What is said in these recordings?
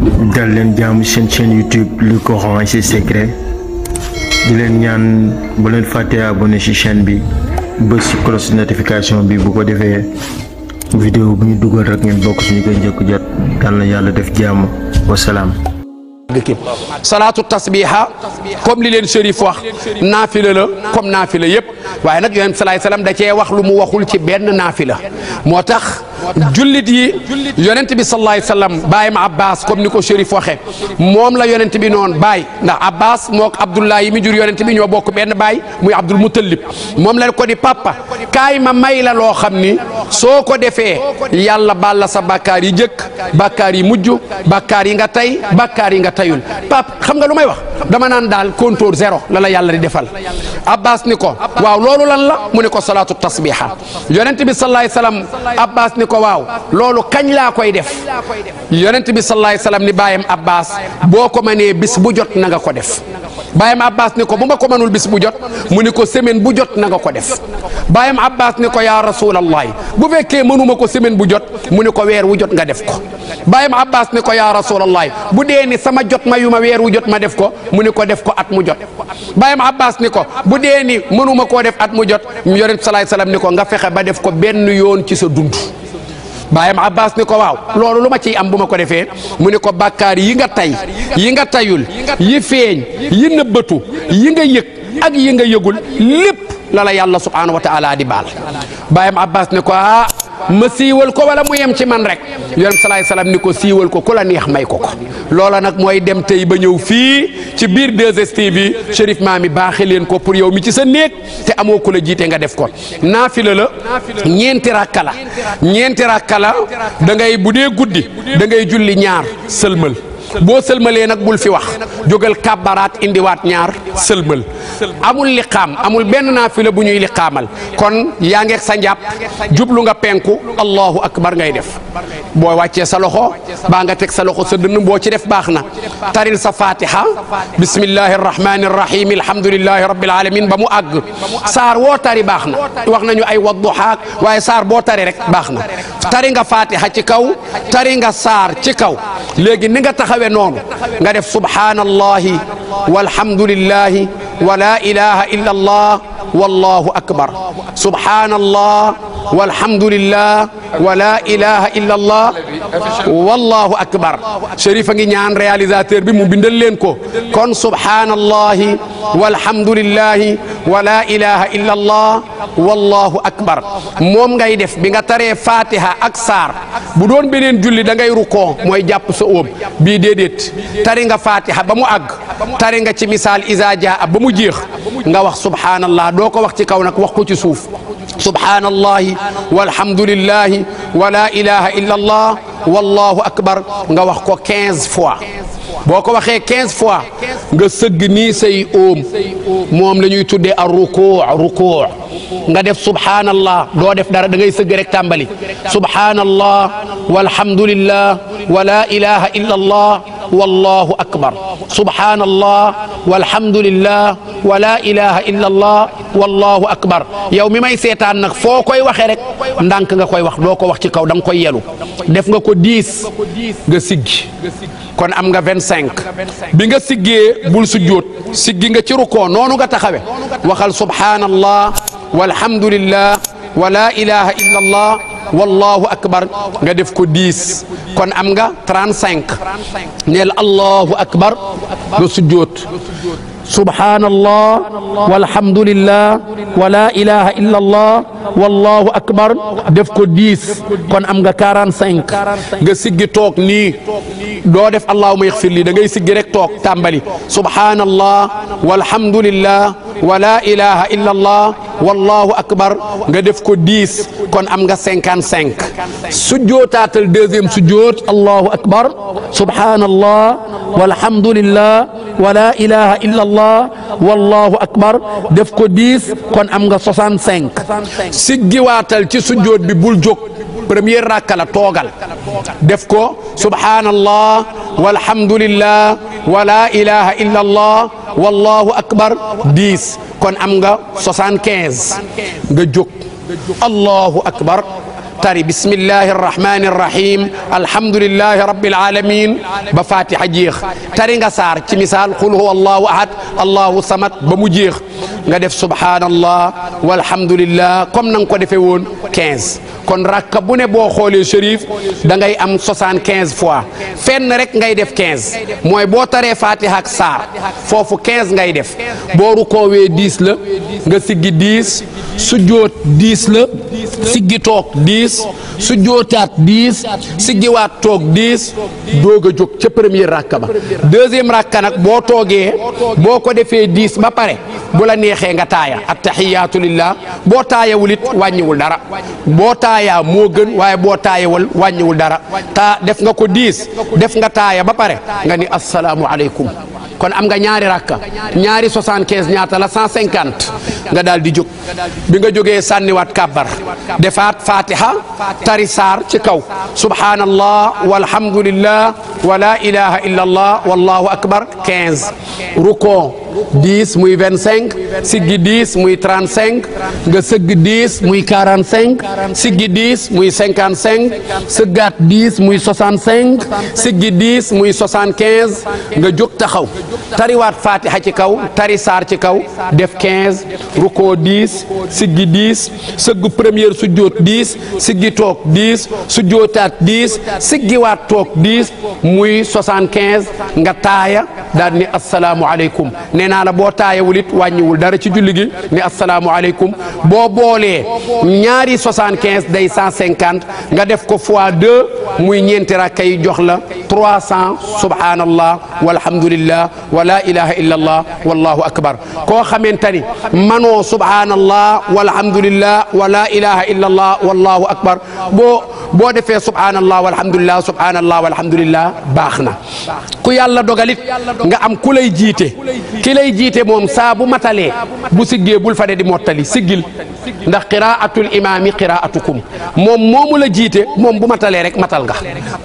dal leen jaamu seen chaîne YouTube Le Coran et ses secrets di leen ñaan bu leen fàtte abonné ci chaîne bi bës ci cloche notification bi bu ko defee vidéo bu ñu dugal rek ngeen bokk suñu koy njëkk jot yal na yàlla def jàmm wasalaam. salaatu tasbiha comme li leen Chérif wax naafila la comme naafila yëpp waaye nag yonent salaay salaam da cee wax lu mu waxul ci benn naafila moo tax jullit yi yonent bi salaay salaam baayam Abbas comme ni ko Chérif waxe moom la yonent bi noonu baay ndax Abbas mook Abdullah yi mi jur yonent bi ñoo bokk benn baay muy Abdul Muttalib moom la ko di papa kaay ma may la loo xam ni soo ko defee yàlla baal la sa bàkkaar yi jëkk bàkkaar yi mujj bàkkaar yi nga tey bàkkaar yi nga tayul pap xam nga lu may wax dama naan daal compteur zéro la la yàlla di defal Abbas ni ko waaw loolu lan la mu ne ko salaatu tasbiha yonent bi salaay salaam Abbas ni ko waaw loolu kañ laa koy def yonent bi salaay salaam ni baayam Abbas boo ko mënee bis bu jot na nga ko def baayam Abbas ni ko bu ma ko mënul bis bu jot mu ni ko semaine bu jot na nga ko def baayam Abbas ni ko yaa rasulallah bu fekkee mënuma ko semaine bu jot mu ni ko weer wu jot nga def ko baayam Abbas ni ko yaa rasulallah bu dee ni sama jot ma yu ma weer wu jot ma def ko mu ni ko def ko at mu jot baayam Abbas ni ko bu dee ni mënuma koo def at mu jot yonent salaay salaam ni ko nga fexe ba def ko benn yoon ci sa dund baayam Abbas ni ko waaw loolu lu ma ciy am bu ma ko defee mu ni ko bàkkaar yi nga tay yi nga tayul yi feeñ yi nëbbatu yi nga yëg ak yi nga yëgul lépp la la yàlla subhanahu wa taala di baal baayam Abbas ni ko ah ma siiwal ko wala mu yem ci man rek yonent salaay salaam ni ko siiwal ko ku la neex may ko loola nag mooy dem tey ba ñëw fii ci biir 2STV bi Chérif Maami baaxe leen ko pour yow mi ci sa néeg te amoo ku la jiite nga def ko naafila la ñeenti rakka la da ngay bu dee guddi da ngay julli ñaar sëlmal boo sëlmalee nag bul fi wax jógal kàbbaraat indiwaat ñaar sëlmal amul liqaam amul benn naafila bu ñuy liqaamal kon yaa ngeeg sa njàpp jublu nga penku allahu akbar ngay def boo wàccee sa loxo baa nga teg sa loxo sa dënn boo ci def baax na taril sa fatiha bismillahi arrahmani arrahim alhamdulillahi rabbil alamin ba mu àgg saar woo tari baax na wax nañu ay wadduhaak waaye saar boo tari rek baax na tari nga fatiha ci kaw tari nga saar ci kaw léegi ni nga taxawee noonu nga def subhanallahi walhamdulillahi wa la ilaha illa allah wallahu akbar subhanallah walhamdulillah wa la ilaha illa allah wallahu akbar Chérif a ngi ñaan réalisateur bi mu bindal leen ko kon subhanallahi walhamdulillahi wa la ilaha illa allah wallahu akbar moom ngay def bi nga taree fatiha ak saar bu doon beneen julli da ngay rukkoo mooy jàpp sa óom bii déedéet tari nga fatiha ba mu àgg tari nga ci misaal iza jaa ba mu jeex nga wax subhanallah doo ko wax ci kaw nag wax ko ci suuf subhanallahi walhamdulillahi wa la ilaha illa allah wallahu akbar nga wax ko 15 fois boo ko waxee 15 fois nga sëgg nii say óom moom la ñuy tuddee ar rukuu nga def subhanallah doo def dara da ngay sëgg rek tàmbali subhanallah walhamdulillah wa la ilaha illa allah wallahu akbar subhanallah walhamdulillah wa la ilaha illa allah wallahu akbar yow mi may seetaan nag foo koy waxee rek ndànk nga koy wax doo ko wax ci kaw da nga koy yelu def nga ko 10 nga siggi kon am nga 25 bi nga siggee bul sujjóot siggi nga ci rukoo noonu nga taxawe waxal subhanallah walhamdulillah wa la ilaha illa allah wallahu akbar nga def ko 10 kon am nga 35 neel allahu akbar nga sujjóot subhanallah walhamdulillah wa la ilaha illa allah wallahu akbar def ko 10 kon am nga 45 nga siggi toog nii doo def allahumma ighfir li da ngay siggi rek toog tàmbali subhanallah walhamdulillah wa la ilaha illa allah wallahu akbar nga def ko 10 kon am nga 55 sujjootaatal deuxième sujjoot allahu akbar subhanallah walhamdulillah wa la ilaha illa allah wallahu akbar def ko 10 kon am nga 65 siggiwaatal ci sujjoot bi bul jóg première rakka la toogal def ko subhanallah walhamdulillah wa la ilaha illa allah wallahu akbar 10 kon am nga 75 nga jóg allahu akbar tari bismillahi arrahmani arrahim alhamdulillahi rabbil alamin ba fatiha jeex tari nga saar ci misaal qul huwa allahu ahad allahu samad ba mu jeex nga def subhanallah walhamdulillah comme na nga ko defee woon 15 kon rakka bu ne boo xoolee Chérif da ngay am 75 fois fenn rek ngay def 15 mooy boo taree fatiha ak saar foofu 15 ngay def boo rukoowee 10 la nga siggi 10 sujjoot 10 la siggi toog 10 sujjootaat 10 siggiwaat toog 10 doog a jóg ca premier rakka ba deuxième rakka nag boo toogee boo ko defee 10 ba pare bu la neexee nga taaya attahiyaatu lillah boo taayawul it wàññiwul dara boo taayaa moo gën waaye boo taayawul wàññiwul dara def nga ko 10 def nga taaya ba pare nga ni assalaamu aleykum kon am nga ñaari rakka ñaari 75 ñaata la 150 nga daal di jóg bi nga jógee sànniwaat kàbbar defaat fatiha tari saar ci kaw subhanallah walhamdulillah wa la ilaha illa allah wallahu akbar 15 ruko 10 muy 25 siggi 10 muy 35 nga sëgg 10 muy 45 siggi 10 muy 55 sëggaat 10 muy 65 siggi 10 muy 75 nga jóg taxaw tariwaat fatiha ci kaw tari saar ci kaw def 15 ruko 10 siggi 10 sëgg première sujjoot 10 siggi toog 10 sujjootaat 10 siggiwaat toog 10 muy 75 nga taaya daal ni assalaamu aleykum nee naa la boo taayawul it wàññiwul dara ci julli gi ni assalaamu aleykum boo boolee ñaari 75 day 150 nga def ko fois 2 muy ñeenti rakka yi jox la 300 subhanallah walhamdulillah wa la ilaha illa allah wallahu akbar koo xamante ni manoo subhanallah walhamdulillah wa la ilaha illa allah wallahu akbar boo defee subhanallah walhamdulillah baax na ku yàlla dogalit nga am ku lay jiite ki lay jiite moom saa bu matalee bu siggee bul fa de di mottali siggil ndax qiraatul imaami qiraatukum moom moomu la jiite moom bu matalee rek matal nga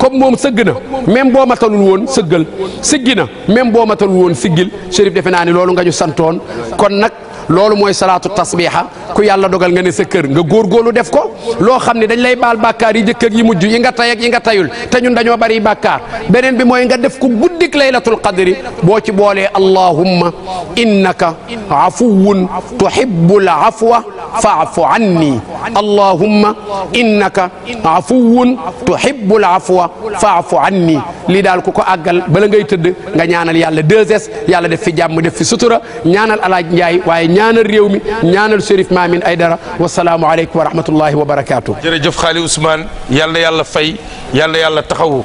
comme moom sëgg na même boo matalul woon sëggal siggi na même boo matalul woon siggil Chérif defe naa ni loolu nga ñu santoon kon nag loolu mooy salaatu tasbiha ku yàlla dogal nga ne sa kër nga góorgóorlu def ko loo xam ne dañ lay baal bàkkaar yi jëkk ak yi mujj yi nga tay ak yi nga tayul te ñun dañoo bari bàkkaar beneen bi mooy nga def ko guddik laylatul qadri boo ci boolee allahumma innaka afuwun tuhibbul afwa fa'fu anni allahumma innaka afuwun tuhibbul afwa fa'fu anni lii daal ku ko àggal bala ngay tëdd nga ñaanal yàlla 2S yàlla def fi jàmm def fi sutura ñaanal alaaj Njaay waaye ñaanal réew mi ñaanal Chérif Mamine Aidara wasalaamu aleykum wa rahmatullahi wa barakaatu. jërëjëf Xaali Ousmane yal na yàlla fay yal na yàlla taxawu